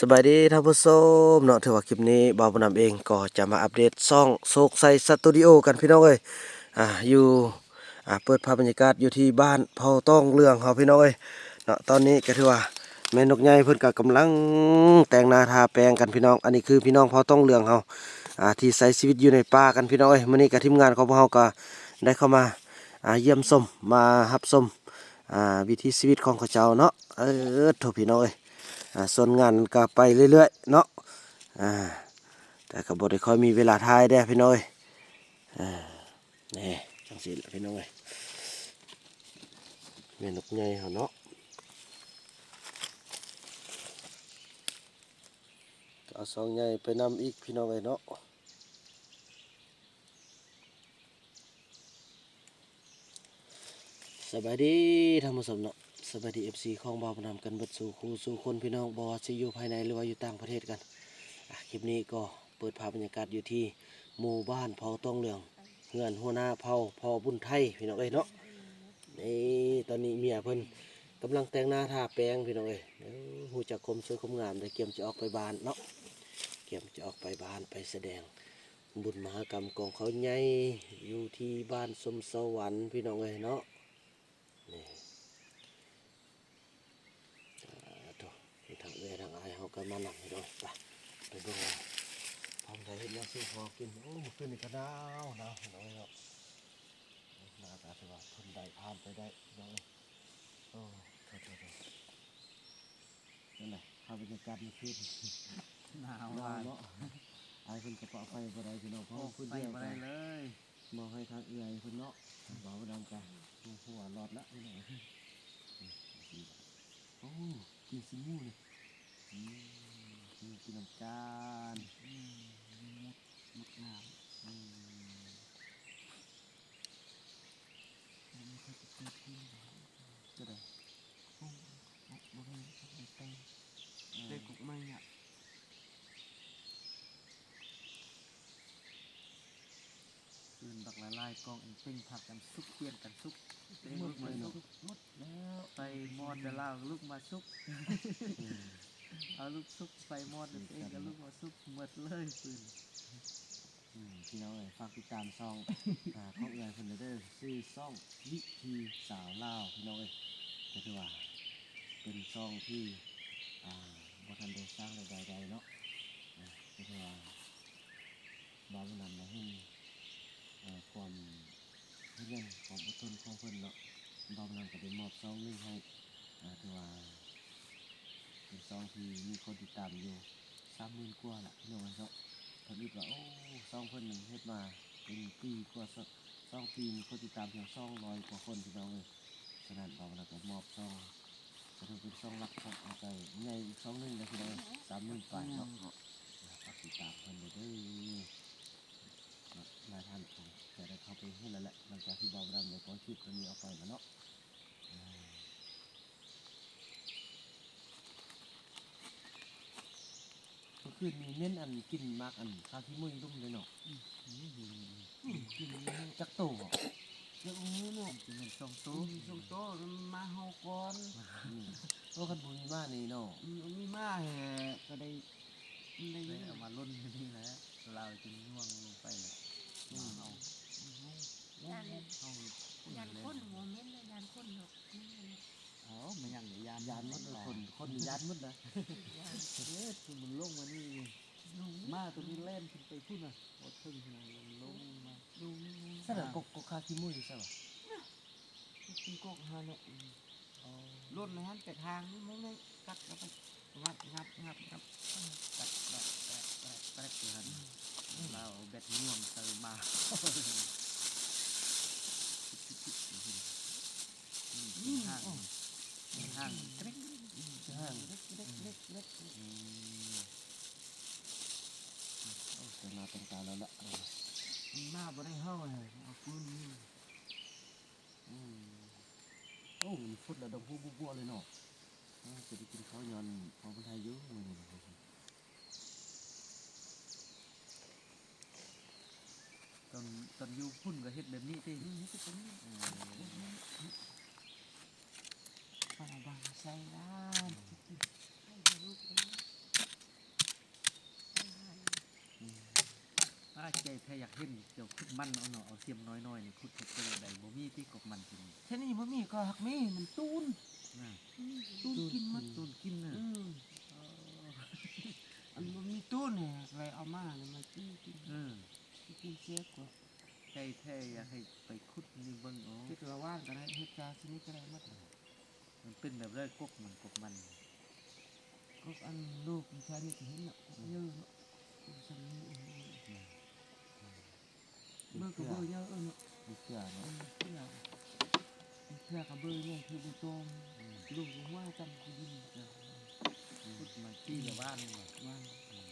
ສະບາຍດີທ່ານຜູ້ຊົມເນາະ, ຖືວ່າຄລິບນີ້ບ່າວບຸນນຳເອງກໍຈະມາອັບເດດຊ່ອງໂຊກໄຊສະຕູດິໂອກັນພີ່ນ້ອງເອີຍ. ອ່າ ຢູ່ ອ່າ ເປີດພາບບັນຍາກາດຢູ່ທີ່ບ້ານເຜົ່າຕອງເຫຼືອງເຮົາພີ່ນ້ອງເອີຍເນາະ. ຕອນນີ້ກໍຖືວ່າແມ່ນົກໃຫຍ່ເພິ່ນກໍກຳລັງແຕ່ງໜ້າທາແປງກັນພີ່ນ້ອງ. ອັນນີ້ຄືພີ່ນ້ອງເຜົ່າຕອງເຫຼືອງເຮົາ ອ່າ ທີ່ໃຊ້ຊີວິດຢູ່ໃນປ່າກັນພີ່ນ້ອງເອີຍ. ມື້ນີ້ກໍທີມງານຂອງພວກເຮົາກໍໄດ້ເຂົ້າມາ ອ່າ ຢ້ຽມຊົມ ມາຮັບຊົມ ອ່າ ວິຖີຊີວິດຂອງເຂົາເຈົ້າເນາະ. ເອີ ໂທ້ ພີ່ນ້ອງເອີຍ ອ່າ ສ່ວນງານກໍໄປເລື້ອຍໆເນາະ ອ່າ ແຕ່ກໍບໍ່ໄດ້ຄ່ອຍມີເວລາຖ່າຍເດ້ພີ່ນ້ອງເອີຍ. ອ່າ ນີ້ ຈັ່ງຊີ້ລະພີ່ນ້ອງເອີຍ ແມ່ນົກໃຫຍ່ເຮົາເນາະ ກໍເອົາຊ່ອງໃຫຍ່ໄປນຳອີກພີ່ນ້ອງເອີຍເນາະ. ສະບາຍດີທ່ານຜູ້ຊົມເນາະ, ສະບາຍດີ ເອັຟຊີ ຂອງບ່າວບຸນນຳກັນເບິດສູ່ຄູ່ສູ່ຄົນພີ່ນ້ອງ ບໍ່ວ່າຊິຢູ່ພາຍໃນ ຫຼືວ່າຢູ່ຕ່າງປະເທດກັນ. ອ່າ ຄລິບນີ້ກໍເປີດພາບບັນຍາກາດຢູ່ທີ່ໝູ່ບ້ານເຜົ່າຕອງເຫຼືອງ ເຮືອນຫົວໜ້າເຜົ່າ ພໍ່ບຸນໄທ ພີ່ນ້ອງເອີຍເນາະ. ນີ້ ຕອນນີ້ເມຍເພິ່ນກຳລັງແຕ່ງໜ້າທາແປງພີ່ນ້ອງເອີຍ. ເອີ ຮູ້ຈັກຄວາມສວຍຄວາມງາມເດ້, ກຽມຈະອອກໄປບ້ານເນາະ, ກຽມຈະອອກໄປບ້ານ ໄປສະແດງ ບຸນມະຫາກຳກອງເຂົ້າໃຫຍ່ ຢູ່ທີ່ບ້ານຊົມສະຫວັນພີ່ນ້ອງເອີຍເນາະ. ນີ້ ສາທຸ ທາງເອື້ອຍທາງອ້າຍເຮົາກໍມານຳພີ່ນ້ອງ. ໄປ ໄປເບິ່ງວ່າທາງໃດເຮັດຫຍັງສູ່ພໍ່ກິນ. ໂອ້ ມື້ຄືນນີ້ກໍໜາວ ໜາວພີ່ນ້ອງເອີຍເນາະ. ໜາວ ອາກາດຖືວ່າທົນໄດ້ ຜ່ານໄປໄດ້ພີ່ນ້ອງເອີຍ. ໂອ້ ໂທ້ໆໆ. ນັ້ນແຫຼະ ພາບບັນຍາກາດມື້ຄືນ ໜາວ ໜາວຫຼາຍເນາະ. ອ້າຍເພິ່ນກໍປະໄຟບໍ່ໄດ້ພີ່ນ້ອງ ເພາະວ່າ ໂອ້ ເພິ່ນ ໄຟບໍ່ໄດ້ເລີຍ. ມອບໃຫ້ທາງເອື້ອຍເພິ່ນເນາະ ບ່າວບຸນນຳກະຫົວຫຼອດລະພີ່ນ້ອງ. ໂອ້ ກິນຊີ້ນໝູນີ້ ອືມ ກິນນຳກັນ ອືມ ໝົດ ໝົດງາມ ອືມ. ໂອ້ ບໍ່ ບໍ່ແມ່ນ ບໍ່ແມ່ນແປ້ງ ເອີ ແປ້ງກົກໄມ້ອະ. ອື່ນບັກຫຼາຍໆ ກອງເປັງຜັດກັນສຸກ ປ່ຽນກັນສຸກ ເປັງລຸກມາສຸກ ໝົດແລ້ວ ໄຟມອດແຕ່ລາວລຸກມາສຸກ ເອີ ເອົາລຸກສຸກ ໄຟມອດແລ້ວ ເປັງກໍລຸກມາສຸກ ໝົດເລີຍປືນ. ອືມ ພີ່ນ້ອງເອີຍ ຝາກຕິດຕາມຊ່ອງ ອ່າ ຂອງເອື້ອຍເພິ່ນເດີ ຊື່ຊ່ອງວິຖີສາວລາວ ພີ່ນ້ອງເອີຍ. ກໍຖືວ່າເປັນຊ່ອງທີ່ ອ່າ ບໍ່ທັນໄດ້ສ້າງລາຍໄດ້ໃດເນາະ ກໍຖືວ່າ ບ່າວບຸນນຳໄດ້ເຫັນ ເອີ ຄວາມຂະຫຍັນ ຄວາມອົດທົນຂອງເພິ່ນເນາະ. ບ່າວບຸນນຳກໍໄດ້ມອບຊ່ອງໜຶ່ງໃຫ້ ອ່າ ຖືວ່າເປັນຊ່ອງທີ່ມີຄົນຕິດຕາມຢູ່ສາມໝື່ນກວ່າລະ ພີ່ນ້ອງເອີຍເນາະ. ທຳອິດວ່າ ໂອ້ ຊ່ອງເພິ່ນນັ້ນເຮັດມາເປັນປີກວ່າ ສ- ສອງປີມີຄົນຕິດຕາມພຽງສອງຮ້ອຍກວ່າຄົນ ພີ່ນ້ອງເອີຍ. ສະນັ້ນ ບ່າວບຸນນຳກໍມອບຊ່ອງ ກໍຖືເປັນຊ່ອງຫຼັກຂອງ ແລ້ວກໍໃຫຍ່ອີກຊ່ອງໜຶ່ງນະ ພີ່ນ້ອງເອີຍ ສາມໝື່ນປາຍເນາະ. ຝາກຕິດຕາມເພິ່ນເດີ ຫຼາຍທ່ານຄົງຈະໄດ້ເຂົ້າໄປເຫັນແລ້ວແຫຼະ ຫຼັງຈາກທີ່ບ່າວບຸນນຳໄດ້ປ່ອຍຄລິບຕົວນີ້ອອກໄປແລ້ວເນາະ. ເມື່ອຄືນນີ້ເໝັນອັນ ກິ່ນໝາກອັນ ຄາຂີ້ໝຸ້ຍລຸ່ມເລີຍເນາະ. ອືມ ກິ່ນ ຈັກໂຕເກາະ? ຈັກໂຕເນາະ ຊິແມ່ນສອງໂຕ ອືມ ສອງໂຕ ມັນມາເຮົາກ່ອນ. ອືມ ໂອ້ ຄັນບໍ່ມີໝານີ້ເນາະ ອືມ ມີໝາແທ້ກໍໄດ້ ໄດ້ເອົາມາລົນຢູ່ນີ້ແຫຼະ ລາວຈຶ່ງຍ່ວງລົງໄປແຫຼະ. ອືມ ເຮົາ ເຮົາ ຢ້ານ ເຮົາ ຢ້ານຄົນບໍ່ແມ່ນເດ້ ຢ້ານຄົນເນາະ. ໂອ້ ແມ່ນຫຍັງນີ້ ຢ້ານ ຢ້ານໝົດເລີຍ ຄົນ ຄົນນີ້ຢ້ານໝົດນະ. ຢ້ານ ເອີ ມັນລົງມານີ້ ລົງ ໝາຕົວນີ້ແລ່ນຂຶ້ນໄປພຸ້ນນະ ບໍ່ເຖິງພຸ້ນນະ ມັນລົງມາ ລົງ ລະ ກົກ ກົກຄາຂີ້ໝຸ້ຍຢູ່ໃສວະ? ກິນກົກຫາເນາະ. ອໍ ລົນຫັ້ນແຕ່ທາງນີ້ ມັນກັດເຂົ້າໄປ ງັບ ງັບ ງັບ ງັບ ແປດ ແປດ ແປດ ແປດ ແປດ ຢູ່ຫັ້ນ. ອືມ ລາວເອົາແບັດຍ່ວງໃສ່ໝາ. ອືມ ຫາງ ຫາງ ເລັກ ຫາງ ເລັກ ເລັກ ເລັກ ເລັກ. ອືມ ໂອ້ ແຕ່ໜ້າແຕ່ງຕາແລ້ວລະ ມັນມາບໍ່ໄດ້ເຮົາ ເອົາປືນຍິງ. ອືມ ໂອ້ ຝົນລະດົງຫົວບົວໆເລີຍເນາະ. ເອີ ຈະໄດ້ກິນເຂົ້າຍ້ອນພໍ່ບຸນໄທຢູ່ມື້ນີ້. ຕອນ ຕອນຢູ່ພຸ້ນກໍເຮັດແບບນີ້ຕິ? ອືມ ເຮັດແບບນີ້. ເອີ ປາບັງໃສ່ລານ ໃຫ້ເຂົາລູກເດ້. ໃຈແທ້ຢາກເຫັນເຈົ້າຂຸດມັນເອົາເນາະ ເອົາສ່ຽມນ້ອຍໆນີ້ຂຸດເຮັດໄປແນວໃດ? ບໍ່ມີຕິກອກມັນທີ່ນີ້? ແຖວນີ້ບໍ່ມີ ກໍຫາກມີ ມັນຕູນ ນະ ຕູນກິນມັນ ຕູນກິນນະ ອືມ ເອີ ອັນບໍ່ມີຕູນນີ້ ໃຜເອົາມາແລ້ວມາກິນ ກິນ ເອີ ກິນແຊບກວ່າ. ໃຈແທ້ຢາກໃຫ້ໄປຂຸດນີ້ເບິ່ງ ໂອ້ ເຮັດລະຫວ່າງກໍໄດ້ ເຮັດກາຊະນິດກໍໄດ້ໝົດ. ມັນເປັນແບບໃດ ກົກມັນ ກົກມັນ? ກົກອັນລູກຊະນິດເຫັນເນາະ ກົກເຍີເນາະ ຢູ່ຊຳນີ້ ອືມ ເບິ່ງກໍເບິ່ງເຍີເນາະ ເບື່ອເນາະ ເບື່ອ ເບື່ອກໍເບິ່ງໃຫຍ່ຄືບໍ່ຕ້ອງ ອືມ ລູກຫົວຈຳຄືດິນ ອືມ ຂຸດມາປີລະຫວ່າງນີ້ ຫວ່າງ ອືມ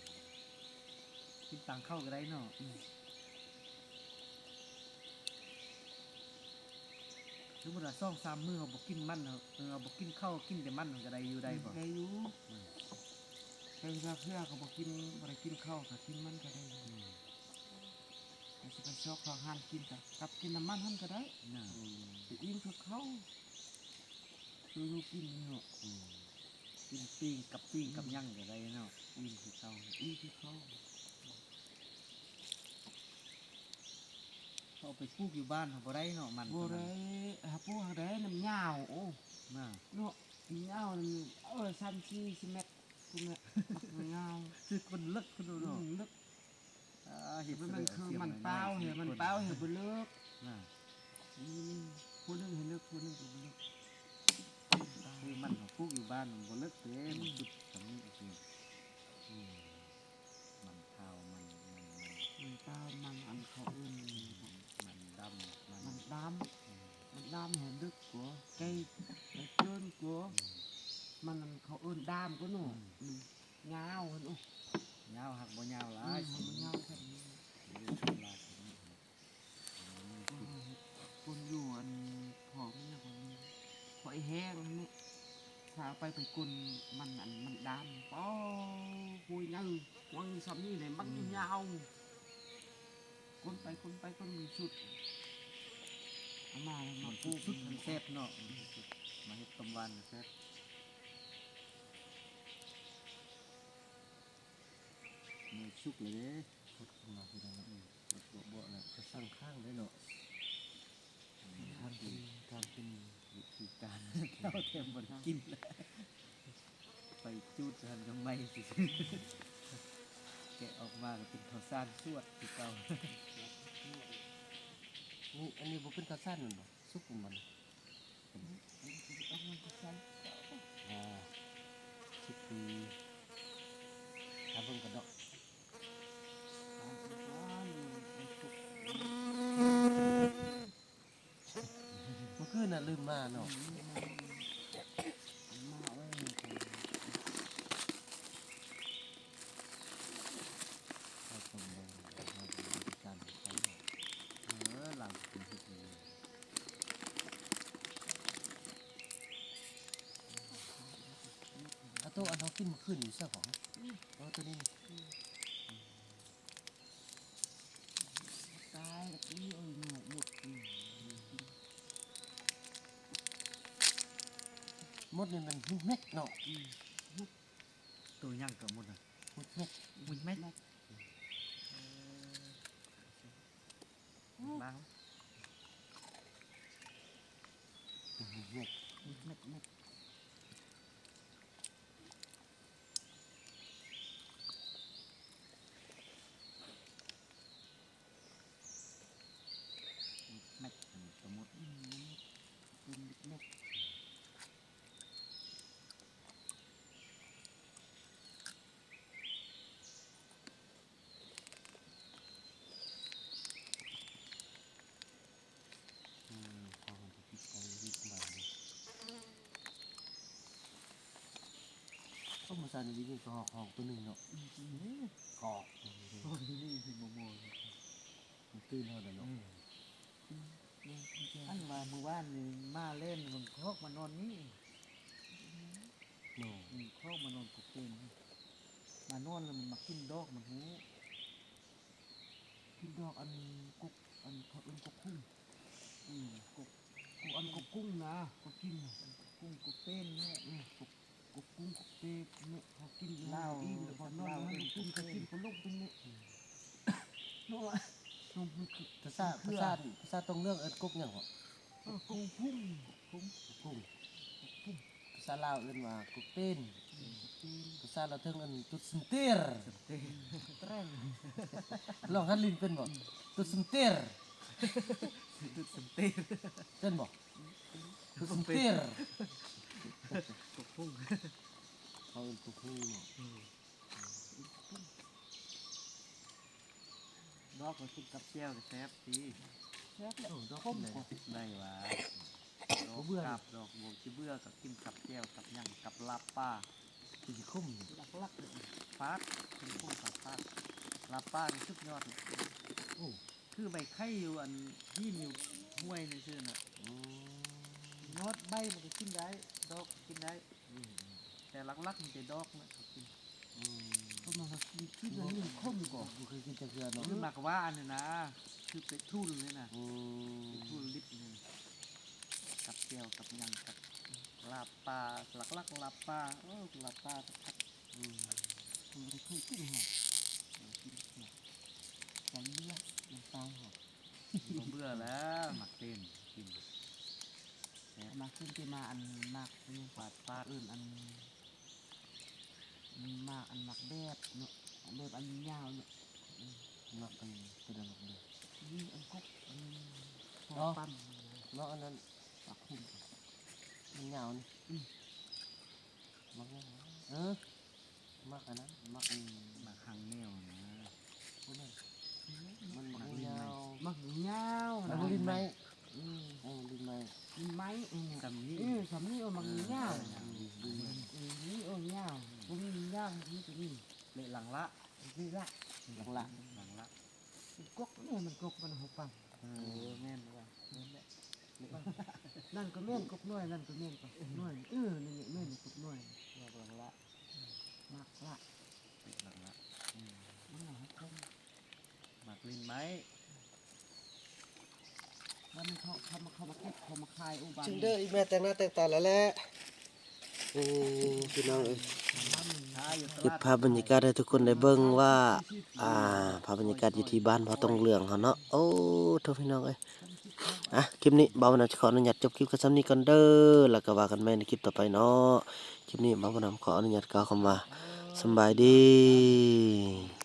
ກິນຕາງເຂົ້າກໍໄດ້ເນາະ ອືມ. ສົມມຸດວ່າສອງສາມມື້ເຮົາບໍ່ກິນມັນ ເຮົາ ເອີ ເຮົາບໍ່ກິນເຂົ້າ ກິນແຕ່ມັນ ມັນກໍໄດ້ຢູ່ ໄດ້ບໍ່? ໄດ້ຢູ່ ອືມ ແຕ່ລາງເທື່ອກໍບໍ່ກິນ ບໍ່ໄດ້ກິນເຂົ້າ ກໍກິນມັນກໍໄດ້ ອືມ ກໍຊິໄປຊອກເຂົ້າຮ້ານກິນ ກໍກັບກິນນຳມັນຫັ້ນກໍໄດ້ ນະ ອືມ ໄປອີ່ມຄືເຂົ້າ ຄືຢູ່ກິນເນາະ ອືມ ກິນປີ້ງກັບປີ້ງກັບຫຍັງກໍໄດ້ເນາະ ອີ່ມຄືເກົ່າ ອີ່ມຄືເກົ່າ. ເອົາໄປປູກຢູ່ບ້ານເຮົາບໍ່ໄດ້ເນາະ ມັນ ບໍ່ໄດ້ ຫາປູກຫາກໄດ້ ມັນຍາວ ໂອ້ ນະ ເນາະ ມັນຍາວ ເອີ ສາມສີ່ສິບແມັດພຸ້ນແຫຼະ ມັນຍາວ ຄືຄົນເລິກພຸ້ນເນາະ ອືມ ເລິກ ອາ ເຮັດ ມັນຄືມັນປ່າວ ມັນປ່າວ ເຮັດບໍ່ເລິກ ນະ ອືມ ຜູ້ໜຶ່ງເຮັດເລິກ ຜູ້ໜຶ່ງກໍບໍ່ເລິກ ຄືມັນເຮົາປູກຢູ່ບ້ານມັນບໍ່ເລິກເດ້ ອືມ ມັນສຸດສ່ຳນີ້ ອືມ ມັນຂາວ ມັນ ມັນ ມັນຂາວ ມັນ ອັນເຂົາເອີ້ນ ມັນ ມັນດຳ ມັນ ມັນດຳ ອືມ ມັນດຳແຮງເລິກກວ່າ ໄກ່ ໄກ່ເຈີນກວ່າ ອືມ ມັນ ອັນເຂົາເອີ້ນດາມກວ່າເນາະ ອືມ ມັນຍາວຫັ້ນ ໂອ້ ຍາວຫາກບໍ່ຍາວຫຼາຍ ອືມ ມັນຍາວຊັ້ນນີ້ ເອີ ເວລາເຂົາເນາະ. ອືມ ຄົນຢູ່ອັນ ພໍ່ແມ່ຂອງ ພໍ່ໄອ້ແຫ້ງຫັ້ນນີ້ ພາໄປ ໄປກົນມັນ ອັນ ມັນດາມ ປາໂຫຍໃຫຍ່ ຫວັງສ່ຳນີ້ແຫຼະ ມັນ ອືມ ຍາວ ກົນໄປ ກົນໄປ ກົນມັນສຸດ ເອົາມາແລ້ວມາປູກ ມັນສຸກ ມັນແຊບເນາະ ອືມ ມັນສຸກ ມາເຮັດຕົ້ມຫວານກໍແຊບ ນີ້ສຸກແລ້ວເດ້. ຄົດຂຶ້ນມາຄືກັນເນາະ ອືມ ບົວໆ ແລ້ວກໍສັ່ງຄ້າງໄດ້ເນາະ ອືມ ຄ້າງເປັນ ຄ້າງເປັນວິທີການ ເອົາແຖມບໍ່ໄດ້ກິນ ໄປຈູດຫັ້ນກໍໄໝ້ຊື່ໆ ແກະອອກມາກໍເປັນເຂົ້າສານສວດຄືເກົ່າ ນີ້ ອັນນີ້ບໍ່ເປັນເຂົ້າສານແມ່ນບໍ່? ສຸກປະມານນີ້ ອືມ ເອົາມັນກໍໃສ່ ອ່າ ສິບປີ ຖ້າເບິ່ງກັນເນາະ ມື້ຄືນນະລືມມາເນາະ ອືມ ມາເອົາໄວ້ ເອົາສົມເບິ່ງ ເອົາເບິ່ງການເຮັດໄປ ເອີ ລາວເປັນເຮັດເອງ. ອາໂຕ ອັນເຮົາກິນມື້ຄືນນີ້ໃສ່ຂອງ ອືມ ເອີ ໂຕນີ້ ອືມ ຕາຍແລ້ວຕິ ເອີຍ ໝົດ ໝົດ ອືມ ໝົດນີ້ມັນເມັດເນາະ ອືມ ໂຕຫຍັງກໍໝົດນະ ໝົດເມັດ ໝົດເມັດ ເອີ ບາງ ເຮັດ ເຮັດ ເຮັດ ເຮັດ ເຮັດ ເຮັດ ເປັນເຮັດ ເຮັດ. ອືມ ເຂົາກໍຕິດໃຈເຮັດບາດນີ້ ເອົາມາໃສ່ໃນນີ້ກໍຮອກໆ ຕົວໜຶ່ງເນາະ ອືມ ຮອກ ຮອກນີ້ຊິບໍ່ໝໍ ມັນຕື່ນເຮົາແລ້ວເນາະ ອືມ ອັນວ່າມື້ວານນີ້ໝາແລ່ນມັນຄອກມານອນນີ້ ເນາະ ອືມ ຄອກມານອນກົກເປັນ ມານອນແລ້ວມັນມາກິນດອກມັນຮູ້ ກິນດອກອັນກົກ ອັນເຂົາເອີ້ນກົກຄຸງ ອືມ ກົກ ກົກ ອັນກົກກຸງນະ ກໍກິນ ອັນກົກກຸງກົກເປັນນີ້ແຫຼະ ອືມ ກົກ ກົກກຸງກົກເປັນນີ້ ເຂົາກິນອີ່ມ ລາວ ອີ່ມແລ້ວເຂົານອນ ລາວ ແລ້ວມັນກິນ ເປັນ ກໍກິນ ກໍລົງຕົງນີ້ ອືມ. ພາສາ ພາສາ ພາສາຕົງເລື່ອງເອີ້ນກົກຫຍັງເກາະ? ເອີ ກົກພຸງ ກົກພຸງ ກົກພຸງ. ພາສາລາວເອີ້ນວ່າກົກເຕນ ພາສາລາວເຖິງເອີ້ນຕຸດສະເຕັນ ຕຸດສະເຕັນ. ລອງຫັນຫຼິ້ນເປັນບໍ່? ຕຸດສະເຕັນ ຕຸດສະເຕັນ ເປັນບໍ່? ຕຸດສະເຕັນ ກົກພຸງ ເຂົາເອີ້ນກົກພຸງເນາະ. ອືມ ດອກກໍກິນກັບແຈ່ວກໍແຊບຕິ. ແຊບແຫຼະ ເອີ ດອກກິນໄດ້ ໄດ້ຫວາ ດອກ ບໍ່ເບື່ອ ກັບດອກ ບໍ່ຊິເບື່ອກໍກິນກັບແຈ່ວກັບຫຍັງ ກັບລາບປາ ຄືຊິຂົມຢູ່ ຫຼັກໆເລີຍ ຟາດ ເປັນຂົມປາດ ລາບປານີ້ສຸດຍອດເລີຍ. ໂອ້ ຄືໃບໄຂ່ຢູ່ອັນຫີນຢູ່ຫ້ວຍນີ້ຊື່ນະ. ອືມ ຍອດໃບມັນກໍກິນໄດ້ ດອກກໍກິນໄດ້. ອືມ ແຕ່ຫຼັກໆມີແຕ່ດອກນະເຂົາກິນ. ອືມ ເຂົາມາກິນ ກິນອັນນີ້ມັນຂົມກໍ ບໍ່ເຄີຍກິນຈັກເທື່ອເນາະ ຄືໝາກຫວ້ານີ້ນະ ຄືໄປທູນນີ້ນະ. ອືມ ໄປທູນລິບນີ້ ກັບແຈ່ວກັບຫຍັງ ກັບລາບປາ ຫຼັກໆລາບປາ. ເອີ ລາບປາຄັກ. ອືມ ບໍ່ໄດ້ເຄີຍກິນຫອກ ກິນຫອກ ຈັງເບື່ອ ນ້ຳຕາຍຫອກ. ບໍ່ເບື່ອແລ້ວ ໝາກເຕັນກິນແຊບ. ໝາກເຕັນທີ່ມາອັນໝາກຫຍັງ ປາດ ປາດ ເອີ້ນອັນ ໝາກອັນໝາກແບບເນາະ ແບບອັນຍາວເນາະ. ອືມ ໝາກອັນ ເປັນອັນໝາກແບບ ນີ້ອັນກົກ ອັນ ອໍ ປໍປັນເນາະ ອັນນັ້ນ ປາກຫຸ່ມ ມັນຍາວນີ້. ອືມ ໝາກຫຍັງ ເອີ ໝາກອັນນັ້ນ ໝາກ ໝາກຫາງແມວນະ. ບໍ່ແມ່ນ ມັນໝາກຍາວ ໝາກຍາວ ໝາກລິນໄມ້. ອືມ ເອີ ລິນໄມ້ ລິນໄມ້. ອືມ ສ່ຳນີ້ ເອີ ສ່ຳນີ້ ເອີ ໝາກຍາວ. ເອີ ລິນໄມ້ ເອີ ນີ້ ເອີ ຍາວ ບໍ່ມີຍາວ ມີແຕ່ນີ້ ເລະຫຼັງລະ ເລະລະ ຫຼັງລະ ຫຼັງລະ. ກົກນີ້ມັນກົກມັນຫົວປັງ. ເອີ ເອີ ແມ່ນວ່າ ແມ່ນແຫຼະ ນັ້ນກໍແມ່ນກົກນ້ອຍ ນັ້ນກໍແມ່ນກົກນ້ອຍ. ເອີ ນັ້ນແຫຼະແມ່ນກົກນ້ອຍ ດອກຫຼັງລະ ໝາກລະ ເລະຫຼັງລະ. ອືມ ມັນຫົວປັງ ໝາກລິນໄມ້. ມັນເຂົາ ເຂົາມາ ເຂົາມາເກັບ ເຂົາມາຂາຍ. ໂອ້ ບາດນີ້ ຈຶ່ງເດີ ອີແມ່ແຕ່ງໜ້າແຕ່ງຕາແລ້ວແຫຼະ. ນີ້ພີ່ນ້ອງເອີຍ ເກັບພາບບັນຍາກາດໃຫ້ທຸກຄົນໄດ້ເບິ່ງວ່າ ອ່າ ພາບບັນຍາກາດຢູ່ທີ່ບ້ານພໍ່ຕົງເຫຼືອງເຮົາເນາະ. ໂອ້ ໂທ້ ພີ່ນ້ອງເອີຍ. ອ່ະ ຄລິບນີ້ບ່າວບຸນນຳຊິຂໍອະນຸຍາດຈົບຄລິບກັນສ່ຳນີ້ກ່ອນເດີ ແລ້ວກໍວ່າກັນໃໝ່ໃນຄລິບຕໍ່ໄປເນາະ. ຄລິບນີ້ບ່າວບຸນນຳຂໍອະນຸຍາດກ່າວຄຳວ່າ ສຳບາຍດີ.